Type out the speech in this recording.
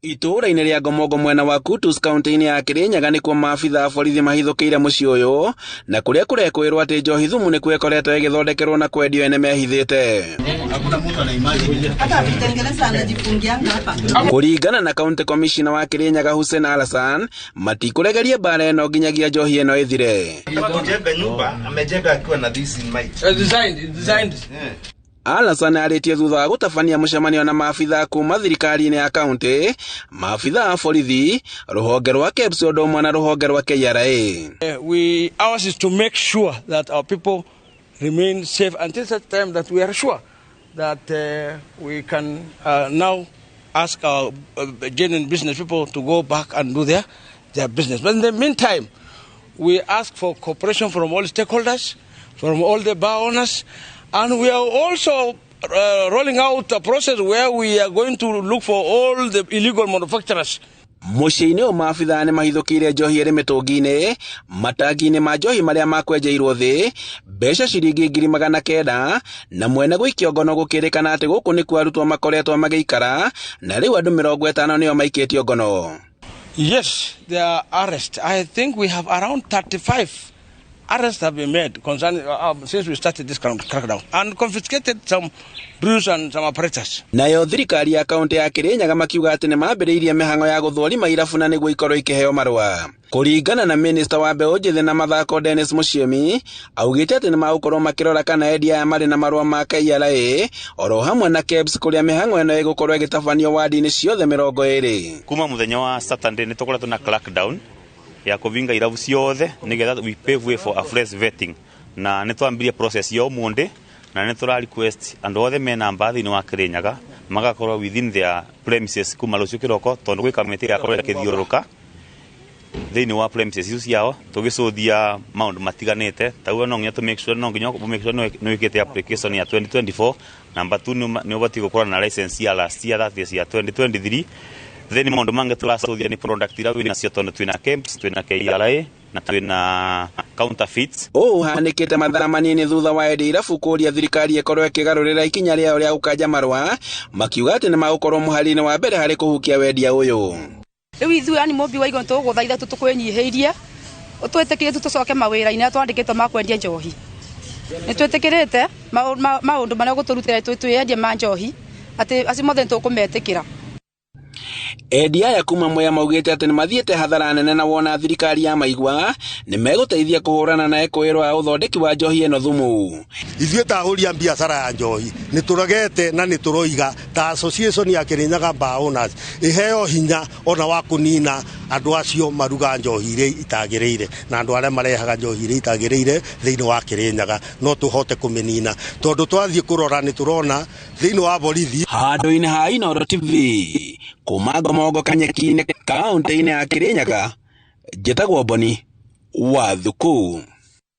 Itũũra-inĩ rĩa Ngomongo mwena wa Kutus kaunti-inĩ ya Kirinyaga nĩkuo maabitha a borithi mahithũkĩire mũciĩ ũyũ na kũrĩa kũrekũĩrwo atĩ njohi thumu nĩkuo ĩkoretwo ĩgĩthondekerwo na kwendio ene mehithĩte. Hata akitengeneza anajifungianga hapa. Kũringana na County Commissioner wa Kirinyaga Hussein Alasan, matikũregeria mbara ĩno nginyagia njohi ĩno ĩthire. Kama kujenga nyumba amejenga akiwa na this in mind. Designed. Alasan arĩtie thutha wa gũtabania mũcemanio na maabitha kuma thirikari-inĩ ya kaunti, maabitha a borithi, rũhonge rwa KEBS ũndũ ũmwe na rũhonge rwa KRA. Ours is to make sure that our people remain safe until such time that we are sure that we can now ask our genuine business people to go back and do their business. But in the meantime, we ask for cooperation from all stakeholders, from all the bar owners, and we are also rolling out a process where we are going to look for all the illegal manufacturers. Mũciĩ-inĩ ũyũ maabitha nĩ mahithũkĩire njohi ĩrĩ mĩtũngi-inĩ, matangi-inĩ ma njohi marĩa makwenjeirwo thĩ, mbeca ciringi 900,000 na mwene gũikio ngono gũkĩrĩkana atĩ gũkũ nĩkuo arutwo makoretwo magĩikara na rĩu andũ 50 nĩo maikĩtio ngono. Yes, there are arrests. I think we have around 35 arrests have been made concerning since we started this crackdown and confiscated some brews and some apparatus. Nayo thirikari ya kaunti ya Kirinyaga makiuga atĩ nĩ mambĩrĩirie mĩhang'o ya gũthũrima irabu na nĩguo ikorwo ikĩheo marũa. Kũringana na minista wa mbeũ njĩthĩ na mathako Dennis Musyimi, augĩte atĩ nĩ magũkorwo makĩrora kana endia aya marĩ na marũa ma KRA oro hamwe na KEBS kũrĩa mĩhang'o ĩno ĩgũkorwo ĩgĩtabanio wadi-inĩ ciothe 20. Kuma muthenya wa Saturday nĩ tũkoretwo na crackdown ya kũvinga irabu ciothe nigetha we pave way for a fresh vetting, na nĩ twambirie process ya ũmũthĩ na nĩ tũra request andũ othe mena mba thĩinĩ wa Kirinyaga magakorwo within their premises kuma rũciũ kĩroko, tondũ gwĩ kamĩtĩ ĩrakorwo ĩkĩthiũrũrũka thĩinĩ wa premises icio ciao tũgĩcũthia maũndũ matiganĩte. Taguo no nginya tũ make sure, no nginya make sure nĩ wĩkĩte application ya 2024. Number 2, nĩ ũbatiĩ gũkorwo na license ya last year, that is ya 2023. Then maũndũ mangĩ tũracũthia nĩ product iria wĩna nacio, tondũ twĩna KEBS, twĩna KRA na twĩna counterfeits. Ũũ ũhanĩkĩte mathaa manini thutha wa endia irabu kũũria thirikari ĩkorwo ĩkĩgarũrĩra ikinya rĩao rĩa gũkanja marũa, makiuga atĩ nĩ magũkorwo mũhari-inĩ wa mbere harĩ kũhukia wendia ũyũ. Rĩu ithuĩ yani mũmbi wa igũrũ tũgũthaitha tu tũkwĩnyihĩirie ũtwĩtĩkĩrie tu tũcoke mawĩra-inĩ arĩa twandĩkĩtwo ma kwendia njohi. Nĩ twĩtĩkĩrĩte maũndũ marĩa ũgũtũrutĩra twĩyendie ma njohi, atĩ acio mothe nĩ tũkũmetĩkĩra. Endia aya kuma Mwea maugĩte atĩ nĩ mathiĩte hathara nene na wona thirikari ya maigua nĩ megũteithia kũhũrana na ekũĩrwo a ũthondeki wa njohi ĩno thumu. Ithuĩ ta ahũri a biacara ya njohi nĩ tũregete na nĩ tũroiga ta association ya Kirinyaga Bar Owners ĩheo hinya ona wa kũnina andũ acio maruga njohi iria itagĩrĩire na andũ arĩa marehaga njohi iria itagĩrĩire thĩinĩ wa Kirinyaga, no tũhote kũmĩnina tondũ twathiĩ kũrora nĩ tũrona thĩinĩ wa borithi. Handũ-inĩ ha Inooro TV kuma Ngomongo Kanyeki-inĩ kaunti-inĩ ya Kirinyaga, njĩtagwo Boni wa Thuku.